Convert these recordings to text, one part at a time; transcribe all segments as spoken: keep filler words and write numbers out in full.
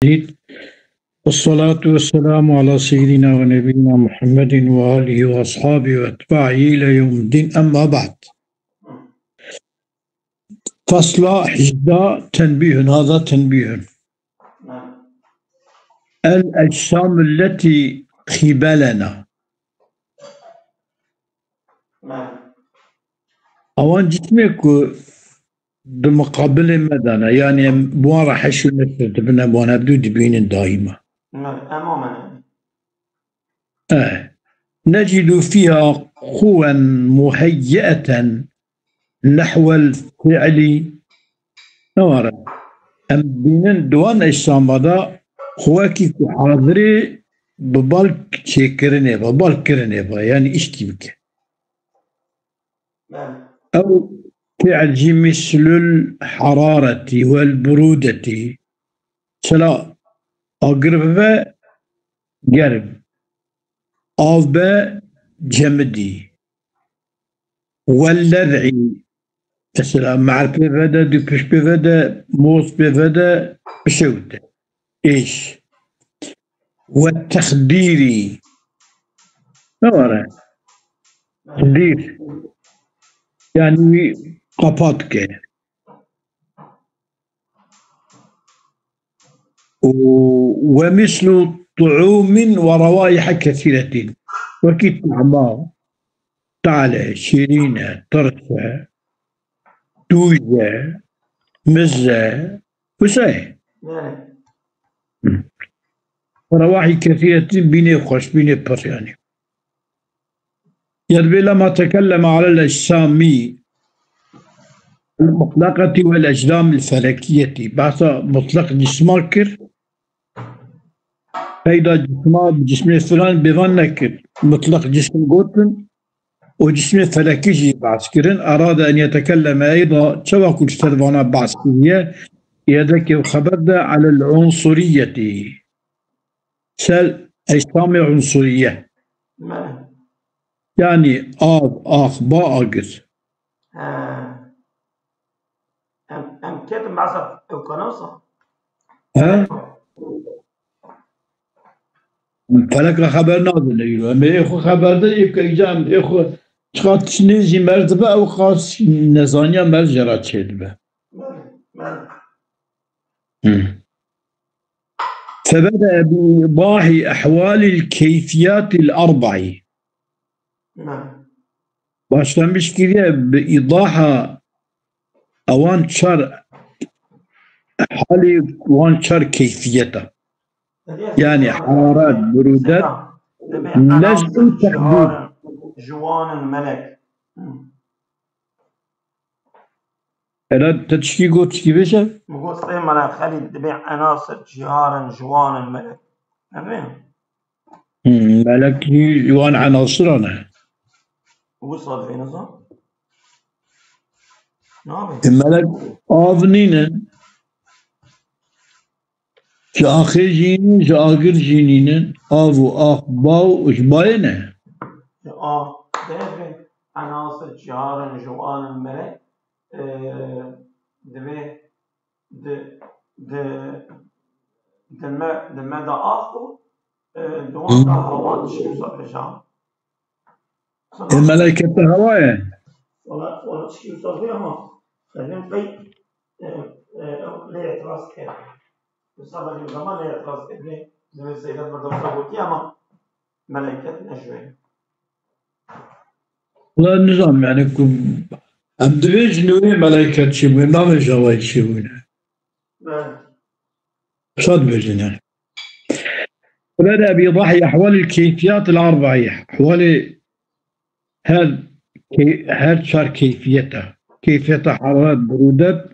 المجيد. والصلاة والسلام على سيدنا ونبينا محمد وآله وأصحابه وأتباعه إلى يوم الدين. أما بعد. Fasla hejdeh, tenbîhun, hada tenbîhun. نعم. El ecsamilleti qîbelena. نعم. Awan cismê ku di miqabilê me de ne, yanî em bi wan re heş û neşir dibin, em wan hevdû dibînin daîma. نعم. Em amen. Eh, necidu fîha quwen muheyyi'eten nehwel fi'lî. Ne were. Em bînin di wan eşsama de quwekî ku hazirê bi bal çêkirinê ve, bal kirinê ve, yanî îşkî bike. Ew fi'l jî mislul hararetî wel burûdetî. Mesela agir bibe germ, av be cemidî, wellez'î, mesela merpê vede, dupişt pê vede, moz pê vede, bişewite. Êş. Ve texdîrî. Ne were? Texdîr. Yani wî qapat ke. Û, ve mislu tu'umin ve ravaiha kesiretin. Wekî tahma, tale, şîrîn e, tirs e, tûj e, miz e, wisa ye. Yani. Hı. Ravahî kesîretin bînê xweş, bînê pir yani. Ya dibê lema tekelleme alel ecsamî el mutlaqetî wel ecdam el felekiyetî. Behsa mutlaq cisma kir. Peyda cisma, cismê filan bêvan nekir. Mutlaq cisim gotin û cismê felekî jî behs kirin. Erade en yetekelleme eyda, çawa ku li ser vana behs kiriye, yedekê xeber de alel unsuriyetî. Ser eştamê unsuriye. Me. Yani av, ax, ba, agir. He. Em, em ketin behsa ew kanasa. He? Felek re xeber nadin îro. Em ê xwe xeber de yê ku îca em ê xwe çiqas tişt nêzî merz dibe, ew qas nezaniya merz jê re çêdibe. Hı. Febede bi îdahî ehwalil keyfiyatîl erbaî. Başlamiş kiriye bi îdaha ewan çar halî, wan çar keyfiyeta. Yani hararet, burudet, lez û tehdîr. Ji wan in melek. Hı. Ela te tişkî got, tişkî bêje? Min got sê mele xelî dibê enasir cihar in, ji wan in melek. Em ê? Hmm, melek jî ji wan enasiran e. Wisa dibê niza? Nabê. E, melek av nînin. Ji axê jî nîn, ji agir jî nînin. Av û ax, ba û ji bayê ne. Ji av, dê bi enasir cihar in, ji wan in melek, e, divê di, di, di me, di me de ax û, e, di wan de hava dişî wisa bêja. E, melekete hewa ye. Wala, wala tişkî wisa bûye ama xelîm qey, e, e, lê îtiraz kir. Wisa belê zaman lê îtiraz kir. Lê, lê Seyda Mirda wisa gotiye ama meleket ne ji wê. Wala nizam yani ku em dibêjin wê meleket çi bûye, navê jawayê çi bûne. Belê. Wisa dibêjin yani. Beda bi îdahî ehwalil keyfiyat el arbaî. Ehwalê her key-, her çar keyfiyeta. Keyfiyeta hararet, burudet,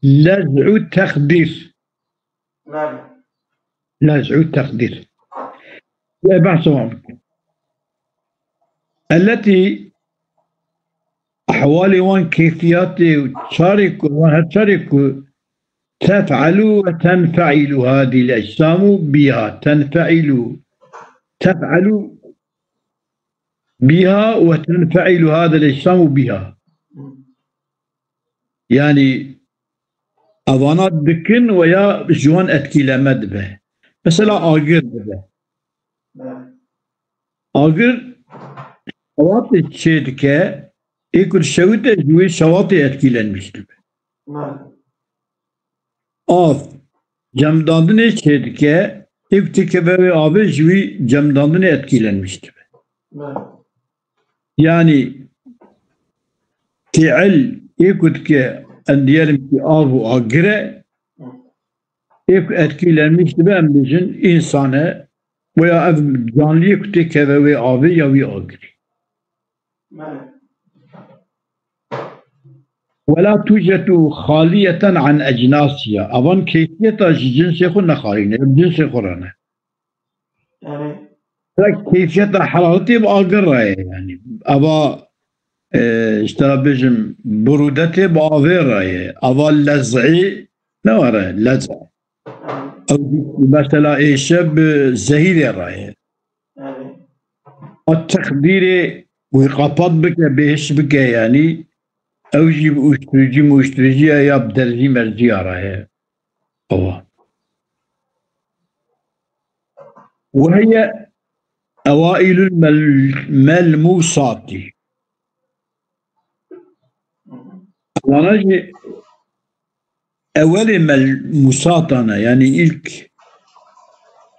lez û texdîr. Belê. Lez û texdîr. Wê behsa wan bikin. Elletî ehwalê wan keyfiyatê û çarê ku, wan her çarê ku tef'elu ve tenfe'ilu hadîl ecsamu biha. Tenfe'ilu, tef'elu biha ve tenfe'ilu hadîl ecsamu biha. Yani Evana dikin veya ji wan etkîleme dibe. Mesela agir dibe. Agir şewatê çêdike, ê ku dişewite ji wê şewatê etkîlenmiş dibe. Av cemdandinê çêdike, ê ku têkeve wê avê ji wî cemdandinê etkîlenmiş dibe. Yanî fiil ê ku dike, em diyelim ki av û agir e, ê ku etkîlenmiş dibe, em bêjin însan e, veya ev canliyê ku têkeve wê avê ya wî agirî. Wela tucetu xaliyeten an ecnasiha. Evan keyfiyeta ji cinsê xwe nexalîne, ev cinsê xwe re ne. Tek keyfiyeta heraretê bi agir re ye, yanî. Eva, e, ji te re bêjim, burûdetê bi avê re ye. Eva lez'î ne were, lez'. Ew mesela êşe bi zehîrê re ye. A texdîrê wî qapat bike, bêhiş bike, yanî ew jî bi uyuşturucu, muyuşturucuya ya bi derzî merziya re ye. Ewa. Ve hiye ewailul mel-, melmusati. Ewana jî ewelê melmusatan e, yanî ilk,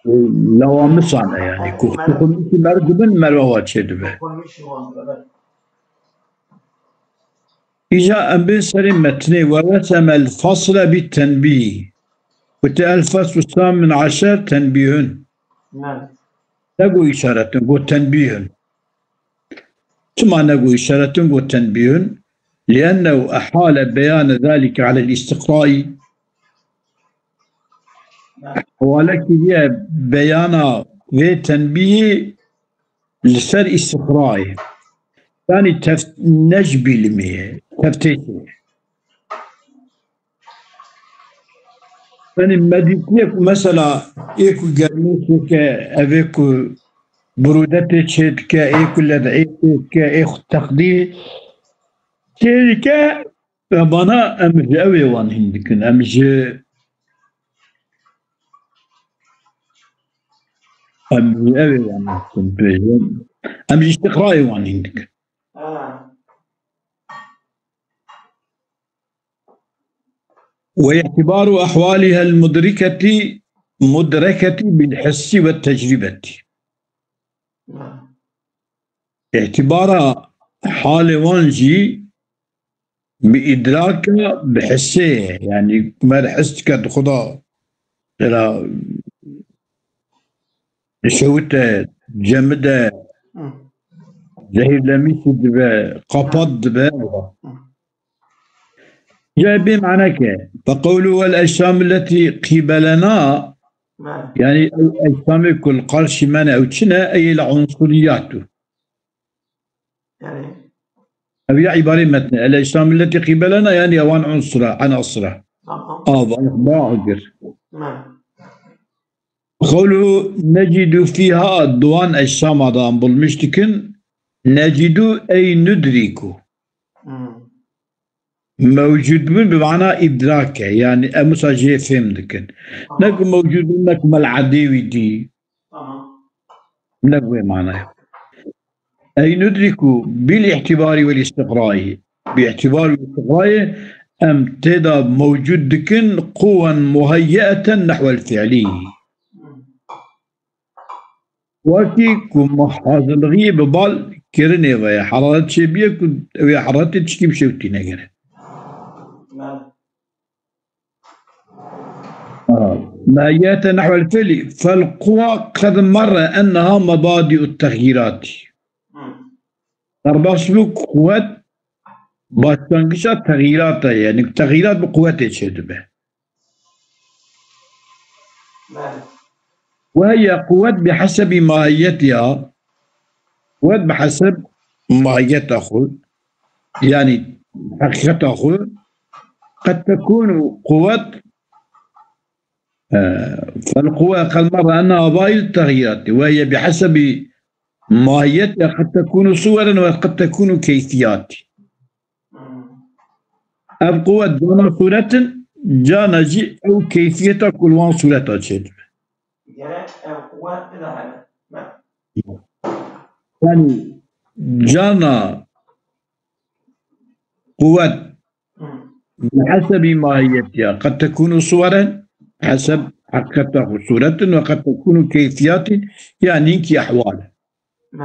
e, lewamisan e, yanî ku xulmîşî meriv dibin, meriv awa çêdibe. Îca em bên serê metnê, ve wesemel fasle bi tenbîh. Gote el faslu samin eşer tenbîhun. Nego îşaretun, got tenbîhun. Çima nego îşaretun, got tenbîhun? Liennehu ehale beyane zalike alel îstiqraî. Hewale kiriye beyana vê tenbîhê li ser îstiqrayê. Yanî tef-, ne ji bîlimê ye, teftêşê ye. Yanî medîtiyê ku mesela ê ku germê çêke, ev ê ku burûdetê çêdike, ê ku lez'ê çêdike, ê xwe teqdî çêdike, bana em ji ew ê wan hîn dikin. Em ji, em ji ew ê wan hîn dikin, bêjin. Em ji îstiqrayê wan hîn dikin. Ve i'tibaru ehwaliha el-mudriketi, mudreketi bil hissi ve tecrübeti. Îtibara halê wan jî bi îdraka, bi hissê ye. Yanî mer his dike di xwe de, mesela, dişewite, cemide, zehîrlemîşî dibe, qapat dibe. Cayê bê maneke. Fe qewlu vel eşam letî qîbelena, yanî ew eşamê ku li qarşî me ne, ew çi ne? Ey el unsuriyatu. Ev ya îbarê metne. El eşam letî qîbelena, yanî ewan unsura, enasira. Av, av, ba agir. Qewluhu necidu fîha, di wan eşama de em bulmiş dikin, necidu ey nudriku. Mewcud bûn bi mana îdrak e, yanî em wisa jê fêm dikin. Ne ku mewcud bûn, ne ku me li edê wî dî. Ne bi wê manayê. Ey nudriku bil îtîbarî wel îstiqrayî. Bi îtîbar û îstiqrayê em tê de mewcud dikin quwen muheyyeten nehwel fi'lî. Wekî ku hazirlixiyê bi bal kirinê ve ye, heraret çêbiye ku ew ê heratê tişkî bişewtîne gere. Mehiyete nehwel fi'lî, fel quwa qed merre enneha mebadi'u texyîratî. Derbas bû ku quwet başlangîça texyîrata ye, yanî texyîrat bi quwetê çêdibe. Ve hiye quwet bi hesebî mahiyetiha, quwet bi heseb mahiyeta xwe, yanî heqîqeta xwe, qed tekûnu quwet, e, fel quwe qed merre enneha mebadi'u texyîratî, ve hiye bi hesebî mahiyetiha qed tekûnu suweren ve qed tekûnu keyfiyatî. Ev quwet dana sûret in, cana jî ew keyfiyeta ku li wan sûreta çêdibe. Gerek ew quwet bide hebe. Me. Yani cana quwet Hı. bi hesebî mahiyetiya qed tekûnu suweren, heseb heqîqeta xwe sûretin, ve qed tekûnu keyfiyatin, yani hinkî ehwal. Me.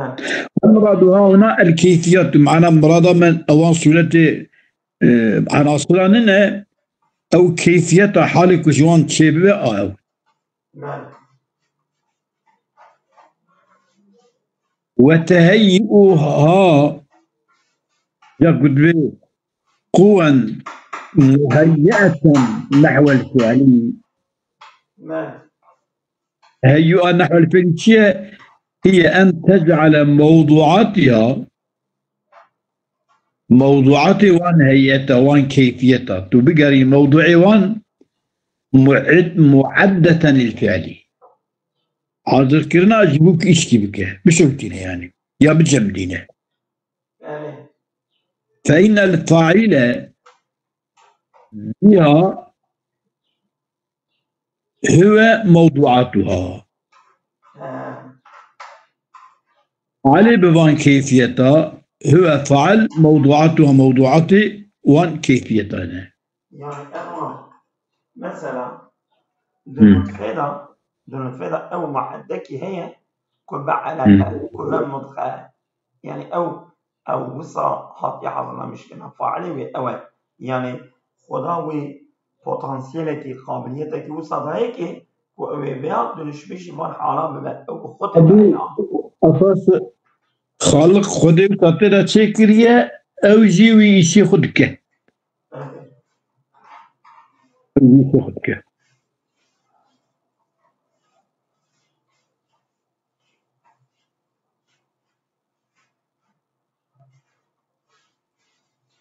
Ve muradu hahuna el keyfiyat, mana murada me ewan sûretê, e, enasira nine, ew keyfiyeta halê ku ji wan çêbibe a ew. Belê. Ve teheyyuha, ya gudbê quwen muheyyeten nehwel fiilî. Belê. Teheyyuha nehwel fiilî çi ye? Hiye en tec'ale mewduatiha, mewduatê wan heyeta, wan keyfiyeta. Tu bigerî mewduê wan mu'id-, mu'eddeten lil fi'lî. Hazirkirina ji bo ku îşkî bike. Bişewtîne yani. Ya bicemdîne. Fe innel faile biha huve mewduatuha. He. Alê bi van keyfiyeta, huve fail mewduatuha, mewduatê wan keyfiyeta ne. Yani ew, mesela, di Hı. nutfê de, di nutfê de ew mueddekî heye ku be Hı. eleqe, ku be mudxe. Yani ew, ew wisa hatiye hazirlamiş kirine. Failê wê ew e. Yani Xweda wê potansiyelekî, qabiliyetekî wisa daye ki ku ew ê vêya dönüşmê jî van hala bibe. Ew bi xwe Ebu têne ya. Esas Xaliq Xwedê wisa tê de çêkiriye, ew jî wî îşê xwe dike. Ew jî îşê xwe dike.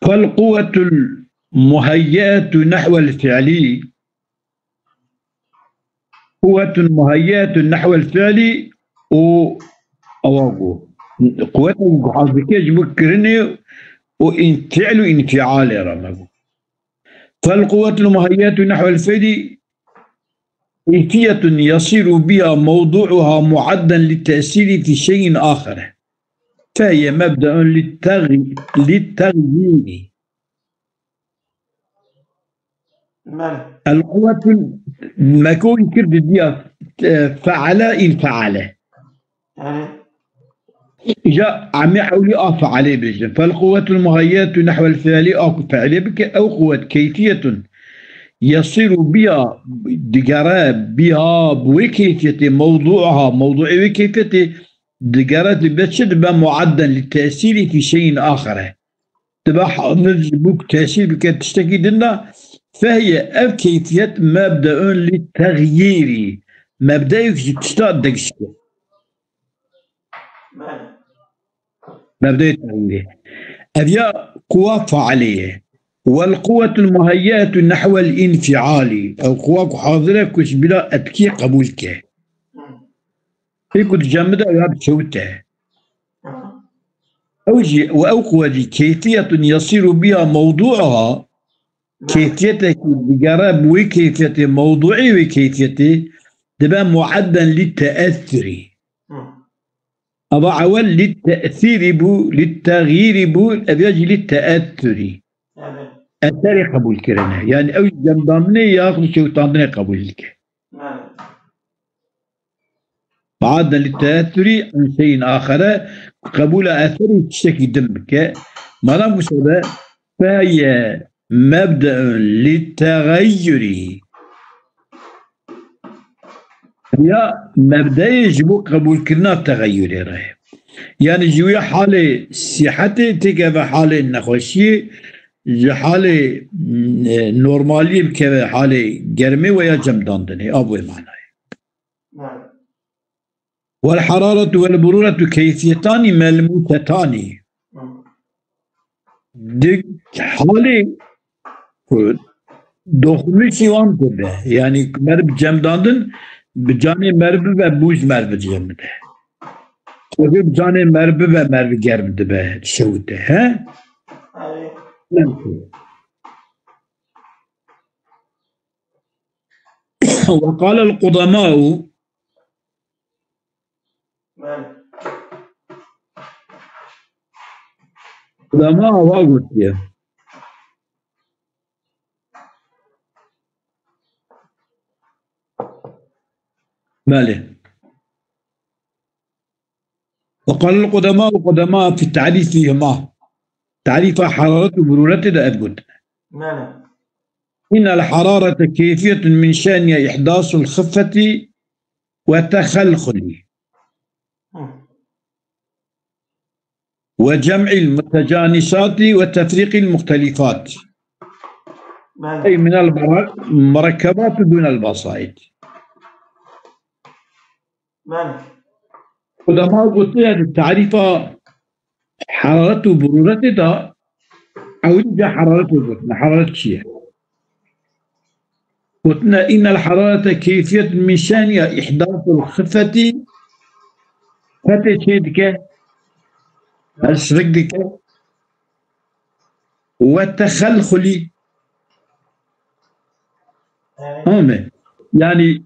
فالقوة المهيئة نحو الفعل قوة مهيئة نحو الفعل û ewa got. Quweta ku hazirke ji bo kirinê û in-, fi'l û înfialê re me got. فالقوة المهيئة نحو الفعل كيفية يصير بها موضوعها معدا للتأثير في شيء آخر. فهي مبدأ للتغي-، للتغيير. Belê. القوة me ku kir didiya, e, feale înfiale. Yani. Îca emê ewlî a fealê bêjin. فالقوة المهيئة نحو الفعل a ku fealê bike, ew quwet keyfiyetun yesiru biha, digere biha bi wê keyfiyetê, mewduha, mewduê wê keyfiyetê digere dibe çi dibe muadden li tesîrî fî şeyin axere. Dibe hamil ji bo ku tesîr bike tiştekî din de, fehiye ev keyfiyet mebdeun li texyîrî. Mebdeyek ji tişta digişke. Mebdeyê texyîrê. Ev ya quwa faalê ye. Wel quwetul muheyyetu nehwel înfialî. Ew quwa ku hazir e ku ji bila etkiyê qebûl ke. Pê ku dicemide ew ya dikewite. Ew jî, we ew quwe jî keyfiyetun yesîru biha mewduha, keyfiyetekî digere bi wê keyfiyetê, mewduî wê keyfiyetê dibe muedden lî teessurî. Eva ewel lî teesîrî bû, lî texyîrî bû, ev ya jî lî teessurî. Eserê qebûl kirine. Yani ew cemdandinê ya xwe şewitandinê qebûl dike. Muadden li teessurî an şeyin axere, qebûla eserî tiştekî din bike. Madem wisa be, feye mebdeun li tegayyurî. Ya mebdeyê ji bo qebûlkirina tegayyurê re. Yani ji wî halê sîhetê têkeve halê nexweşiyê, ji halê, e, normaliyê bikeve halê germê we ya cemdandinê. A bi wê manayê. Belê. Wel hararetu wel bururetu keyfiyetanî melmûsetanî. Hı. Di halê ku doxunişî wan dibe. Yani meriv cemdandin bi canê meriv bibe, bû ji meriv cemide. Eger bi canê meriv bibe, meriv germ dibe, şewite, he? Erê. Belkî. وقال القدماء. Belê. Qudema wa gotiye. Belê. وقال القدماء، القدماء في تعريفهما، تعريف حرارة û برورة de ev gotin. Belê. إن الحرارة كيفية من شأنها إحداث الخفة والتخلخل. Hı. وجمع المتجانسات وتفريق المختلفات. Belê. أي من المر-، المركبات دون البسائط. Belê. Qudema gotiye di tarîfa heraret û burûretê de ewilî ca heraretê gotine. Heraret çi ye? Gotine, إن الحرارة كيفية من شأنها إحداث الخفة. Xefetê çê dike, her şirik dike. والتخلخل. Ame. Yani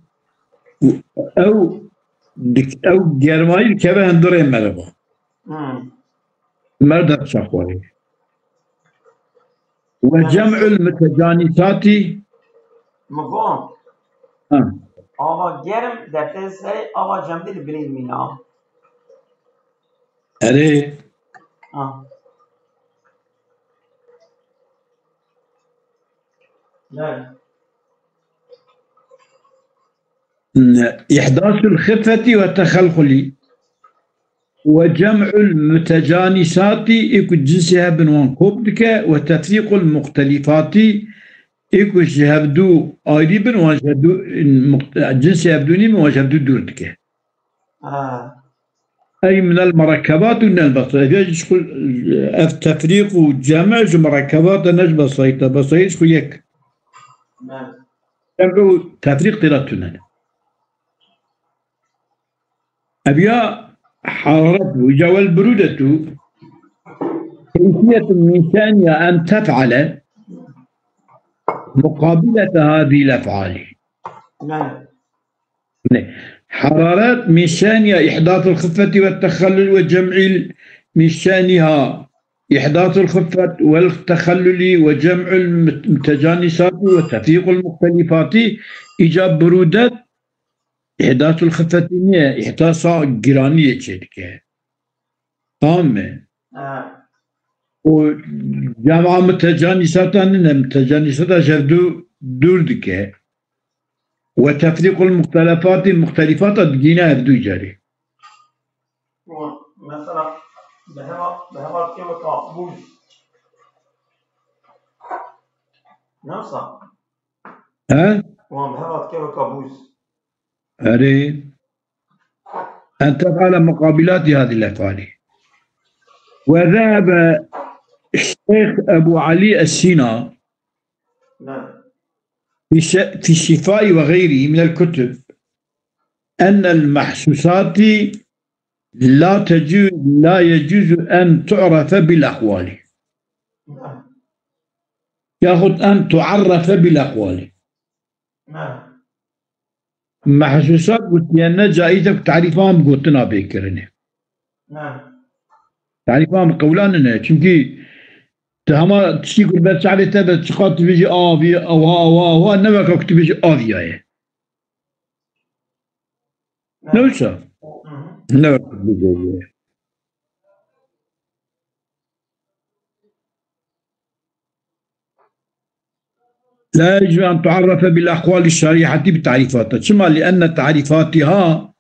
ew dik-, ew germayî dikeve hundirê meriva. Hmm. Merda çaxwarê. وجمع المتجانسات. Min got. Ha. Ava germ dertê serê, ava cemdî li binê mîna. Erê. Ha. Ne. إحداث الخفة والتخلخل. وجمع المتجانسات، ê ku cinsê hev bin wan kop dike, وتفريق المختلفات، ê ku ji hevdû ayrî bin wan ji hevdû, muxt-, cinsê hevdû nî bin wan ji hevdû dûr dike. Ha. Ey minel merekkebat û nel basayît. Ev ji xwe, ev tefrîq û cem ji merekkebat e, ne ji basayît e. Basayît ji xwe yek. Belê. Cem û tefrîq têra tune ne. Ev ya hararet bû. Îca wel birûdet û keyfiyet min şenî en tef'ale muqabilete hadî lef'alî. Belê. حرارات من شأنها إحداث الخفة والتخلل، وجمع من شأنها إحداث الخفة والتخلل وجمع المتجانسات وتفريق المختلفات. Îca birûdet, إحداث الخفة niye, îhtasa giraniyê çêdike. Tamam mı? Ha. O cema mütecanisata nine, mütecanisata ji hevdu dûr dike. Ve tefrîqul muhtelefati, muhtelifata digîne hevdu carî. Mesela, bi heva, bi heva dike weka bûz. Ne wisa? He? Wan bi heva dike weka bûz. Erê. أن تفعل مقابلات هذه الأفعال. وذهب الشيخ أبو علي السينا نعم. في ش-، في الشفاء وغيره من الكتب أن المحسوسات لا تجو-، لا يجوز أن تعرف بالأقوال. نعم. ياخذ أن تعرف بالأقوال. نعم. Mehsûsat gotiye ne caiz e ku tarîfa em gotina bê kirinê. Ne. Tarîfa em qewla nine. Çimkî tu hema tiştî ku li ber çavê te be, çiqa tu bêjî avî, ewa, ewa, ewa, ne weke ku tu bêjî aviyaye. Ne. Ne wisa? Hı hı. Ne weke ku tu bêjî aviyaye. لا يجب أن تعرف بالأقوال الشارحة بتعريفاتها. Çima? لأن تعريفاتها،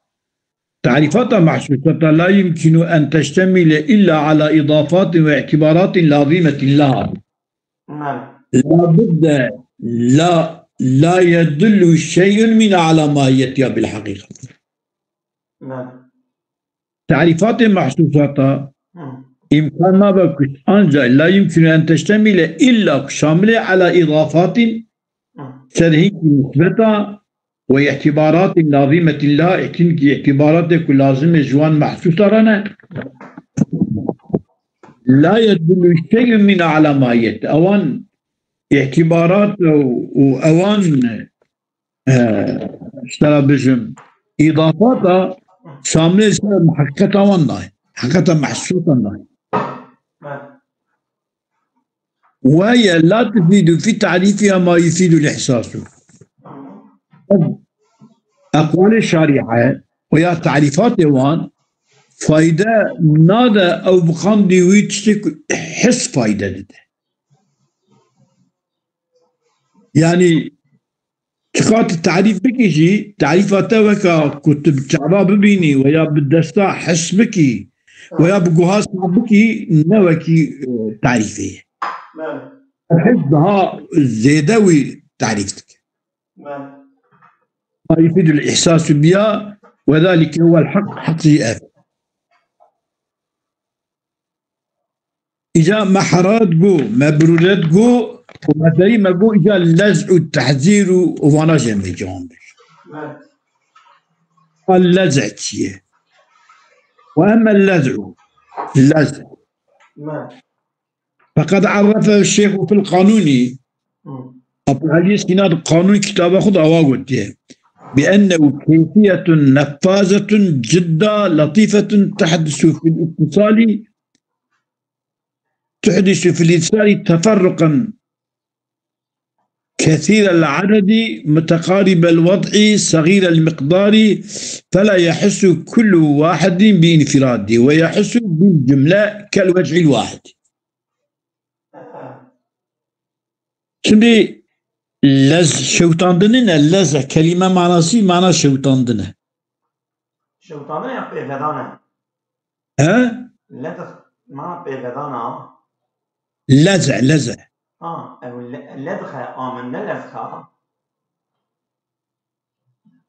تعريفات محسوسات لا يمكن أن تشتمل إلا على إضافات واعتبارات لازمة لها. نعم. لا بد، لا، لا يدل شيء منها على ماهيتها بالحقيقة. نعم. Tarîfatê mehsûsata Hı. îmkan nabe ku ancak لا يمكن أن تشتمل إلا ku şamilê على إضافات Hı. ser hinkî nisbeta ve اعتبارات لازمة لها, hinkî îtîbaratê ku lazimê ji wan mehsûsa re ne. لا يدل شيء منها على ماهيتها. Ewan îtîbarat û, û ewan e, ji te re bijim, îdafata şamilê ji heqîqeta wan nayê. Heqîqeta mehsûsa nayê. Weye la tufîdu fî tarîfiha ma yufîdu l-îhsâsu. Ev eqwalê şarîhe û ya tarîfatê wan fayde nade ew bi qandî wî tiştê ku his fayde dide. Yanî çiqas tu tarîf bikî jî, tarîfa te weka ku tu bi çava bibînî, weya bi desta his bikî, weya bi guha seh bikî, ne wekî, e, tarîfê ye. His daha zêde wî tarîf dike. Ma yufîdul îhsâsu biha, we zalike huwel heq, heq jî ev. Îca me heraret got, me birûret got, û me derî me got, îca lez û tehzîr û vana jî em vê ciwan bêjin. Evet. Al lez çi ye? Ve emmel lez'u, lez. Evet. Feqad arrafehu şeyhu fil qanûnî. Hı. Abdulhelî Sîna di Qanûn kitaba xwe de awa gotiye. Bi ennehu keyfiyetun neffazetun cidda latîfetun tehdisu fil ittisali, tuhdisu fil ittisali teferruqan kethîrel adedi muteqarîbel wed'i segîrel miqdarî fela yehissu kullu wahidin bi infiradi ve yehissu bil cumle kel wed'il wahid. Şimdi lez şewtandinî ne, leze kelîme manasî mana şewtandin e. Şewtandin ya pêvedan e. He? Ledix mana pêvedan a. Leze, leze. Ha, ew le-, ledxe a min ne lezxa.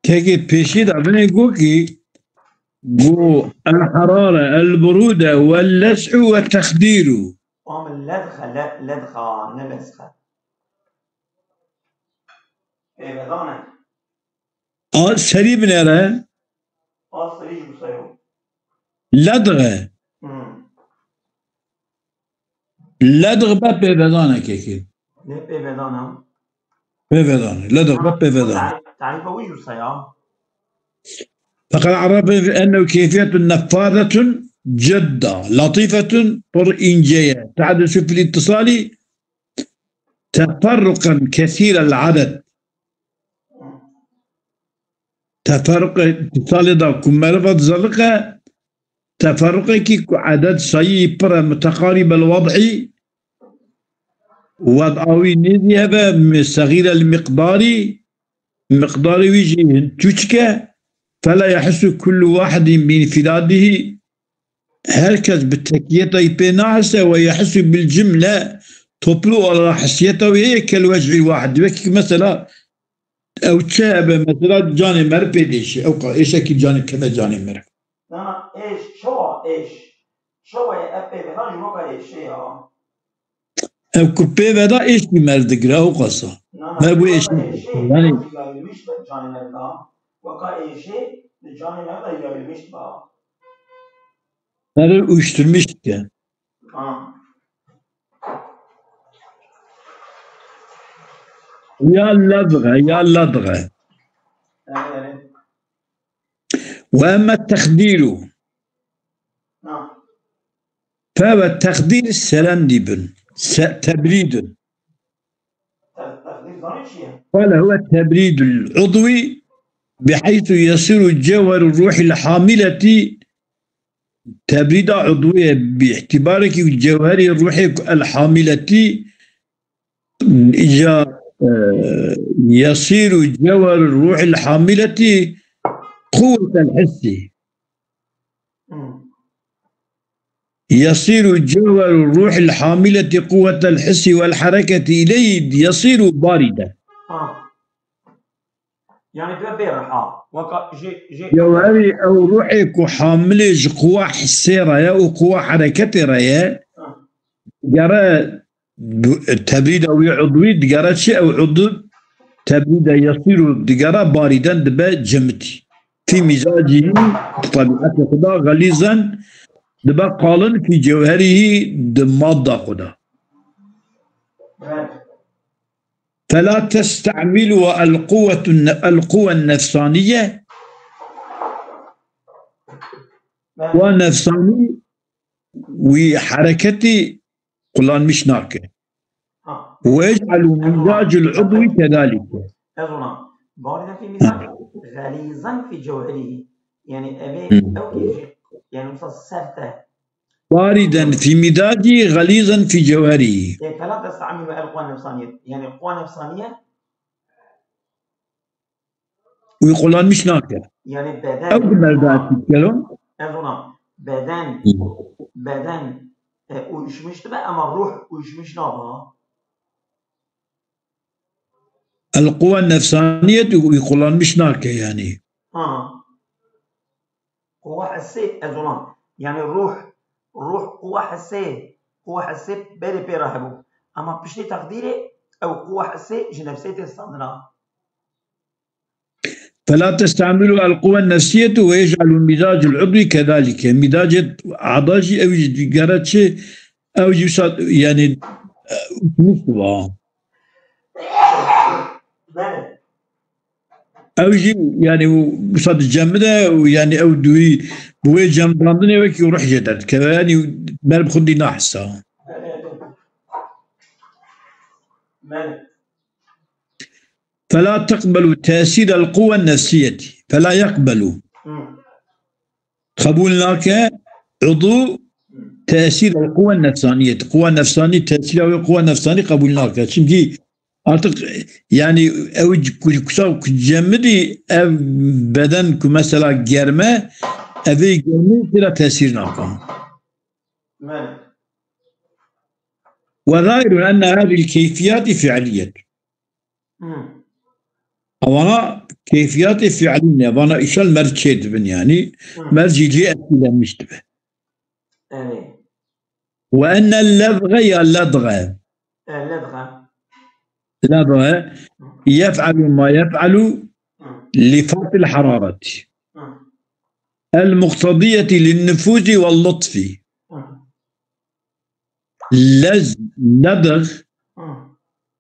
Kekê pêşî de binê gokî got el herare, el burude, wel les'u ve texdîru. Am ledxe, le-, ledxa, ne lesxe. Pêvedan e. A serî binêre. A serî jî wisa yo. Ledxe. Hmm. Ledix be pêvedan e kekê. Ne pêvedan e? Pêvedan e. Ledix be pêvedan e. Tarîfa wî wisa ya. Feqad arafe ennehu keyfiyetun neffazetun cidda latîfetun, pir înce ye. Tehdisu fil ittisali teferruqen kesîrel aded. Teferruqê ittisalê de ku meriva dizeliqe, teferruqekî ku eded sayî pir e, muteqarîbel wed'î, wed'a wî nêzî hebe, mi-, segîrel miqdarî, miqdarê wî jî hin tûçik e, fela yehissu kullu wahidin bi infîradihî, her kes bi tekiyeta wî pê nahise, ve yehissu bil cimle, toplu olarak hissiyeta wî heye kel wed'î wahid. Wekî mesela ew çi hebe, mesela canê meriv pê diêşe, ew qa êşekî canê keve canê meriv. Na, na, êş, çawa êş? Çawa ye ev pêvedan ji weka êşê ya? Ev ku pê veda êşkî meriv digire, ew qasa. Na, na, meriv wê êşî, êşê, yanî yayılmış be canê meriv da. Weka êşê li canê meriv da yayılmış ba. Meriv uyuşturmuş dike. Ha. Ya ledxe, ya ledxe. Evet, evet. Ve emme texdîru. Ha. Fe ve texdîr serendî bin. Se-, tebrîdin. Te-, texdîr zanî çi ye? Qale huve tebrîdul udwî biheysu yesiru cewheru ruhil hamileti. Tebrîda udwî ye bi îtîbarekî cewherî ruhê el hamileti. Îca, e, yesiru cewheru ruhil hamileti quwwetel hissî. Hmm. Yesiru cewheru ruhil hamileti quwwetel hissî wel hereketi ileyhi yesiru bariden. Ha. Yani dibe bê reha. Weka jê, jê Cewherî ew ruhê ku hamilê ji quwa hissê re ye û quwa hereketê re ye, Ha. digere bu-, tebrîda wî udwî, digere çi ew udw, tebrîda yesîr û digere barîden dibe cimitî. Fî mîzacî, di tebîetê xwe de xelîzen, dibe qalin fî cewherî, di madda xwe de. Evet. فلا تستعملوا القوة الن-، القوى النفسانية. Kuwa nefsanî wî hereketî kullanmiş nake. Ha. ويجعل مزاج العضو كذلك. Ez ona. Bari de fi mizaj, galizan fi cewherihi. Yani ev ê, ew kêşî, yani mesela sert e. باردا في مزاجه غليظا في جوهره. E, fela testamilu el quwa nefsaniyet. Yani quwa nefsaniye. Wî kullanmiş nake. Yani beden. Ew di merda Ha. Kelo. Ez ona. Beden. Hı. Beden. E, uyuşmuş dibe ama ruh uyuşmuş naba. El quwa nefsaniyet wî kullanmiş nake yani. Ha. Quwa hissê ez ona. Yani ruh, ruh quwa hissê, quwa hissê berê pê re hebû. Ama piştê teqdîrê ew quwa hissê ji nefsê tê standina. فلا تستعملوا القوى النفسية ويجعل مزاج العضو كذلك. Mizajê eda jî ew jî digere çi, ew jî wisa, yani, e, uçmuş dibe. Belê. Ew jî, yani, wisa dicemide, yani, ew dûrî bi wê cemidandinê wekî ruh jê derdikeve, yani, ber bi xwe dî nahisa. Belê. فلا تقبل تأثير القوى النفسية. فلا يقبل. Hı. Qebûl nake, udu, tesîr el quwe nefsaniyet. Quwa nefsanî, tesîra wê quwa nefsanî qebûl nake. Çimkî artık, yani, ew ku, kusa ku cemidî ev beden ku mesela germe, evê germê tira tesîr nake. Belê. وظاهر أن هذه الكيفيات فعلية. Hı. Evana keyfiyatê fiilî ne, vana îşal merc çê dibin yani. Hı. Mercî lê etkilenmiş dibe. Evet. Ve enne lezge ya ledge. E, ledge. Ledge. Hı. Yef'alu ma yef'alu Hı. Li farqil harareti. Hı. El muqtadiyeti lin nufuzi ve lutfi. Hı. Lez, ledix, Hı.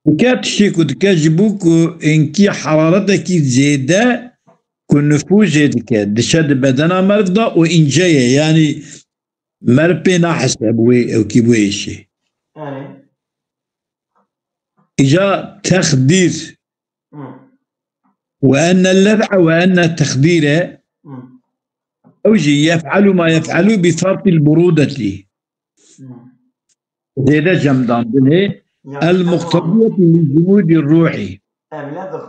Dike tiştê ku dike ji bo ku inkî heraretekî zêde ku nifûzê dike, diçe di bedena meriv de û înce ye. Yanî meriv pê nahese bi wê ewkî bi wê êşê. Erê. Îca texdîr. Hı. Ve enne lez'a ve enne texdîre. Hı. Ew jî yef'alu ma yef'alu bi farqil burudetî. Hı. Zêde cemdandinê. Yani, el muqtediyetî li cumûdî ruhî. Ev lezx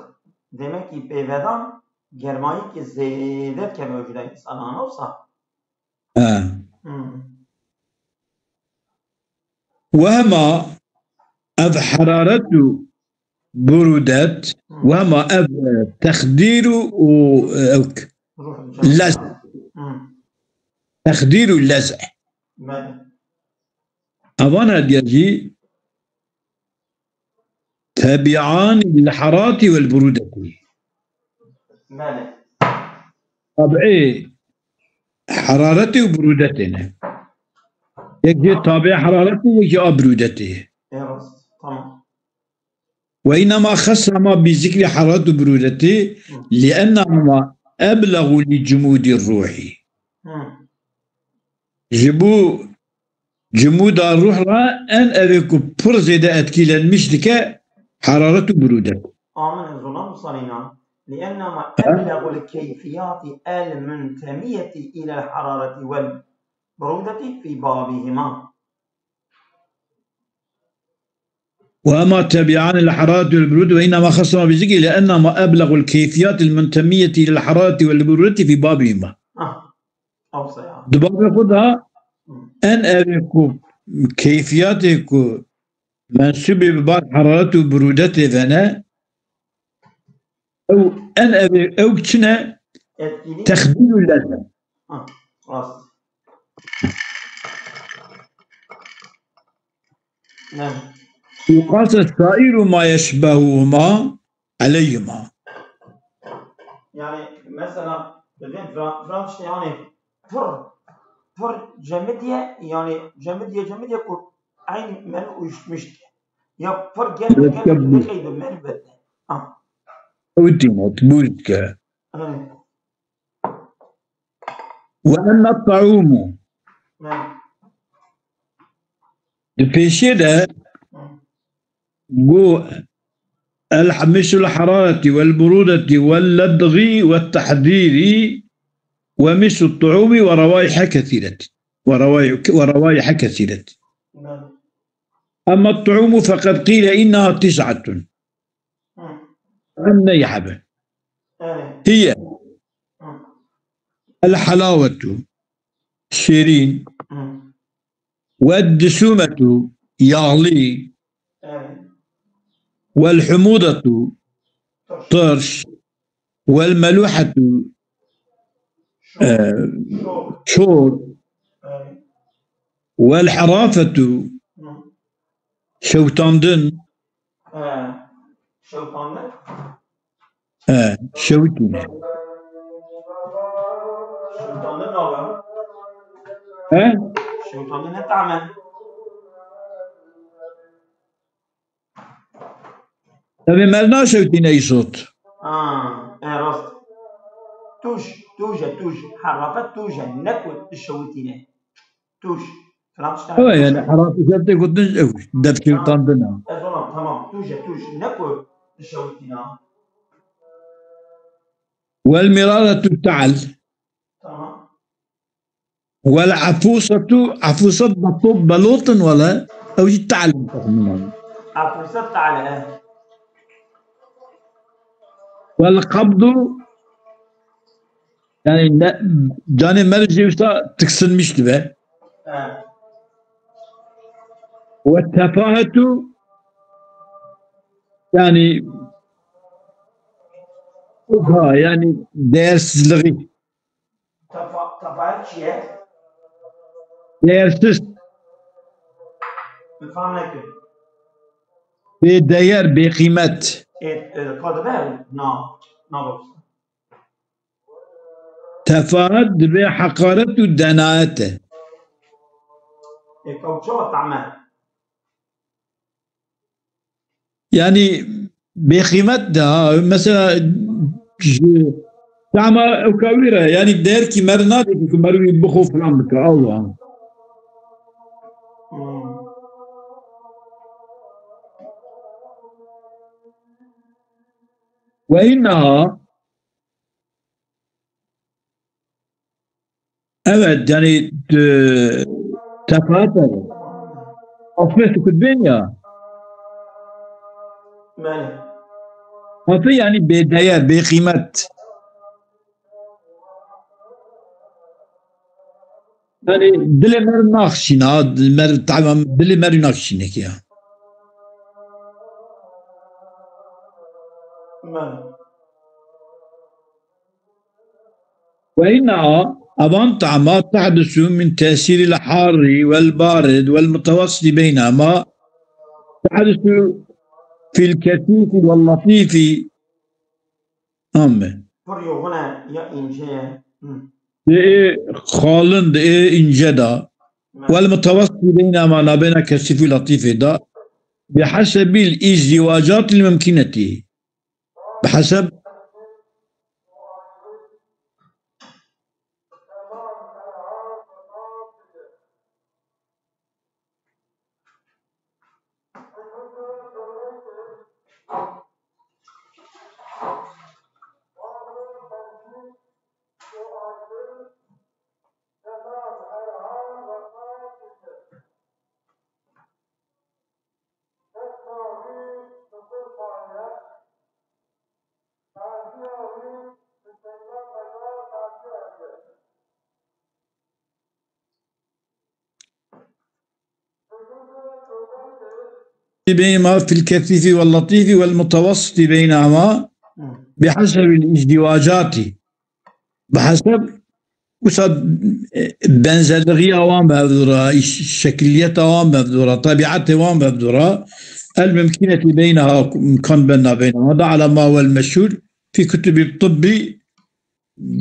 demek ki pêvedan germayî ki zêde dike mewcuda însanan olsa. He. Hı. Wehma ev heraret û burûdet, Hı. Wehma ev, e, texdîr û, û, e, ew k-, Ruh cem-, lez. Hı. Texdîr û lez. Belê. Evan hediye jî tebi'an lil harareti vel burûdetî. Belê. Tabî heraretê û burûdetê ne. Yek jê tabî heraretê, yek jê a burûdetê. E, rast. Tamam. Ve innema xessema bi zikrî heraret û burûdetê, Hı. Li ennehuma eblexû li cumûdî ruhî. Hı. Ji bo cumûda ruh re en evê ku pir zêde etkîlenmiş dike heraret û burûdet. Amin, ez ona musalîna. Li ennema Ha? Eblexû li keyfiyatî el muntemiyetî îlel harareti vel burûdetî fî babîhima. وهما تابعان للحرارة والبرودة، وإنما خصهما بذكره لأنهما أبلغ الكيفيات المنتمية للحرارة والبرودة في بابهما. Ah, awsa ya. Di babê xwe de Hı. En evê ku keyfiyatê ku mensûbê bi bar heraret û burûdetê vene, ew en evê, ew çi ne? Etkili. Texdîr û lez e. Ha, rast. Ne? Û qase sairu ma yeşbehuhuma eleyhima. Yani mesela dedim Fra-, Fransızca yani pir, pir cemidiye, yani cemidiye, cemidiye ku aynı menu uyuşmuş diye. Ya pir germ, germ, Murakkeb bû. Nexeyde mervet. Ha. Ew tîne, bûz dike. Evet. Ve emme ta'ûmû. Evet. Di pêşê de Hı. got, el-, misul harareti vel burûdeti vel ledgî ve tehdîrî ve misul tu'ûmî ve revaihe kesîret. Ve revai-, ve revaihe kesîret. Evet. Emme tu'ûmû feqed qîle inneha tis'etun. Hı. Em neyhebe. Evet. Hiye. Hı. El halawetu. Şêrîn. Hı. Ve disumetu. Yağlı. Evet. Vel humudetu. Turş. Turş. Vel meluhetu. Şor. E, Şor. Şor. Evet. Vel harafetu. Hı. Şewtandin. He. Şewtandin? He, şewtîne. Şewtandin ne be? He? Şewtandin ne tam e? Tabii merna şewtîne îsot. Ha, e, rast. Tûj, tûj e, tûj. Herafe tûj e, ne ku şewtîne. Tûj. Filan tiştan. Ew yani, herafî şev tê gotin, ew, dev şewtandin e. Ez ona, tamam. Tûj e, tûj. Ne ku dişewitîna. Vel miraretu ta'l. Tamam. Vel afusetu, afuse beto-, belotin wele, ew jî ta'l in texmînan. Afuse ta'l e. Vel qabdu, yani ne, canê meriv jî wisa tiksinmiş dibe. Evet. Ve tefahetu, yani, ha, yani değersizliği. Tefa-, tefahet çi ye? Değersiz. Min fam nekir. Bêdeyer, bêqîmet. Ê, e, ka dibe? Na, na bapis. Tefahet dibe heqaret û denayet e. Ê, ka çawa tame? Yani bêqîmet de ha. Mesela ji tama ew ka wî re, yani derkî mer nadê ku mer wî bixwe filan bike. Allah. Hmm. Ve inneha, evet, yani, e, tefaat var. Aslında kutbên ya. Belê. Hatı yani bêdeyer, bêqîmet. Yani dilê mer naxşîna, mer, tamam, dilê mer naxşîne ki ya. Belê. وإنها أبان طعمة تحدث من تأثير الحار والبارد والمتوسط بينهما، تحدث في الكثيف واللطيف. Amin. Pir yoxun e ya ince ye. Hı. Di ê xalin, di ê ince de. Evet. والمتوسط بينهما, nabêna kesîf û letîfê de. بحسب الازدواجات الممكنة. Bi heseb بينهما في الكثيف واللطيف والمتوسط بينهما بحسب الازدواجات. Bi heseb wisa, e, benzerliğiya wan bi hevdû re, şekiliyeta wan bi hevdû re, tebiatê wan bi hevdû re, الممكنة بينها, imkan bena beynehuma, da ala ma huwel meşhûr fî kutubî tibbî,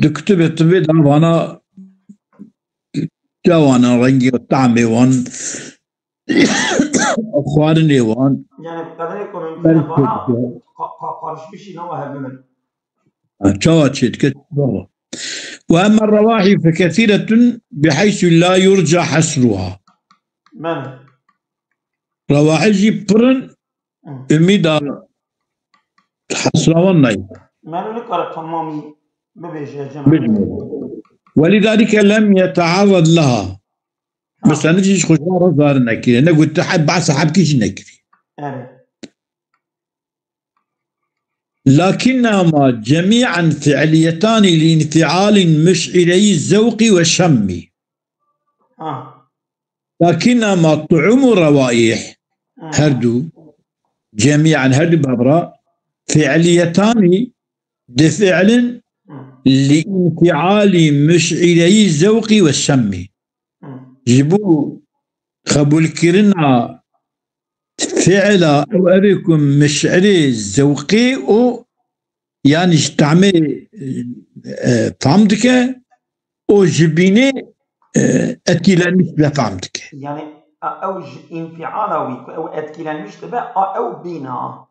di kutubê tibbê de vana, ca wana rengî û tamê wan, Xwarinê wan. Yani qederê ku Ber mümkün e bana çêdike. ka- ka- karışmışî nava hevlimin. Ha, çawa çêdike? Baba. Ve emme rewahi fe kesiretun bihaysu la yurca hasruha. Men. Rewahi jî pirin Hı. umîda hasrawan nayê. Men nikare tamamî bibêje cem. Bilmiyorum. Ve lidalike lem yetearrad leha. Mesela hiç hoşuma razar nekire. Ne gote hep bahsa hep kişi nekiri. Evet. Lakinnahuma cemi'an fi'liyetani li infialin muş'ireyi zevqi ve şemmi. Ha. Lakinnahuma tu'umu revaih. Hı. Her du. Cemi'an her du babra. Fi'liyetani di fi'lin Hı. li infiali muş'ireyi zevqi ve şemmi. Hı. Ji bo qebûlkirina fi'la ew evê ku miş'irê zewqê û yani ji tamê e, tam dike û ji bînê e, etkilenmiş ve tam dike. Yani a- ew ji infiala wî ku ew etkilenmiş dibe a ew bîna.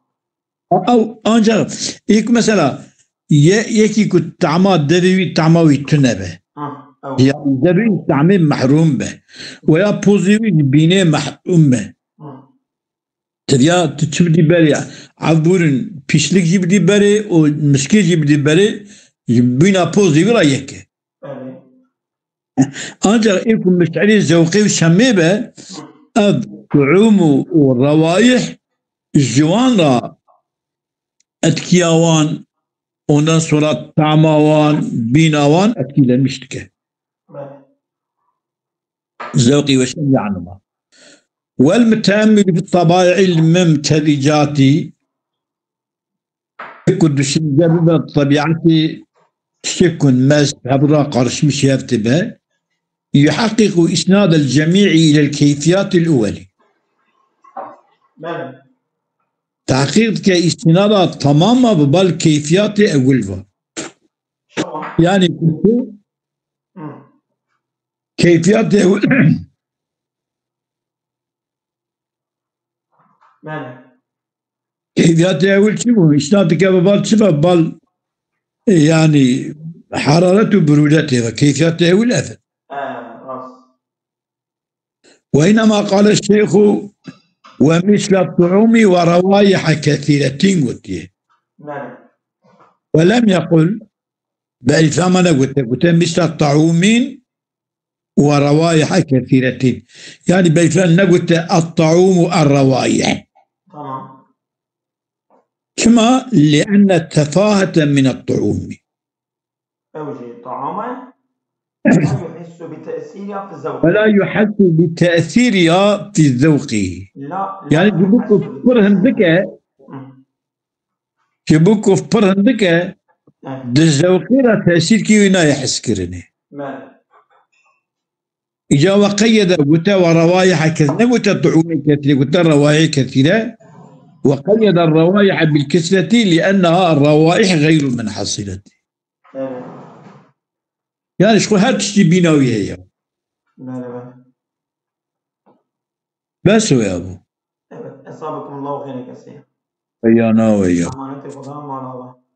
Ew ancak ilk mesela ye, yekî ku tama devê wî tama wî tune be. Ha, ew. Ya devê wî tamê mehrûm be. Veya pozê wî ji bînê mehrûm be. Ha. Tediya tu çi bidî berê? Ev bûrin pîşlik jî bidî berê û mişkê jî bidî berê. Ji bîna pozê wî ra yek e. Evet. Ancak ê ku miş'irê zewqê û şemê be, ev tu'ûm û, û rewaih ji wan ra etkiya wan, ondan sonra tama wan, bîna wan etkilenmiş dike. Evet. Zewqî ve şem yanima. Wel müteemmül fi tabai'il mümtezicati, ku düşünce bibe tebiatî tiştekun mez hebra karışmış hev dibe, yuhaqqiqu isnadel cemî'i ilel keyfiyatil ewweli. Evet. Tahqiq dike istinada tamama bi bal keyfiyatê ewil va. Tamam. Yani Hı. keyfiyatê ewil Evet. Keyfiyatê ewil çi bû? Îsnad dike bi bal çi be? Bal, e, yani hararet û birûdetê ve. Keyfiyatê ewil ev. Ee, rast. Ve inema qale şeyhu ve misle tu'umi ve revaiha kesiretin gotiye. Evet. Ve lem yekul, belî zama negote, gote misle tu'umin ve revaiha kesiretin. Yani belî negote et-tu'umu er-revaih. Tamam. Çima? Li'enne tefahete minet-tu'umi. Ew jî taam e. La yuhissu bi tesîriha fi zewqi. Ve la yuhessu bi tesîriha fi zewqi. La, la Yani ji bo ku yuhissu bi pir hindik e, Hı. ji bo ku pir hindik e, Evet. di zewqê re tesîrkî wî nayê hezkirinê. Evet. Îca ve qeyede gote ve revaiha kes-, ne gote tu'umê kesîre, gote revaihê kesîre. Ve qeyede revaiha bil kesreti li'enneha revaih geyru munhasileti. Evet. Yani ji xwe her tiştî bîna wî heye. Evet, evet. Bes o ya bu. Evet. Esabekumullahu xeyren kesîra. Ya na we ya. Emanetê Xudan mala we.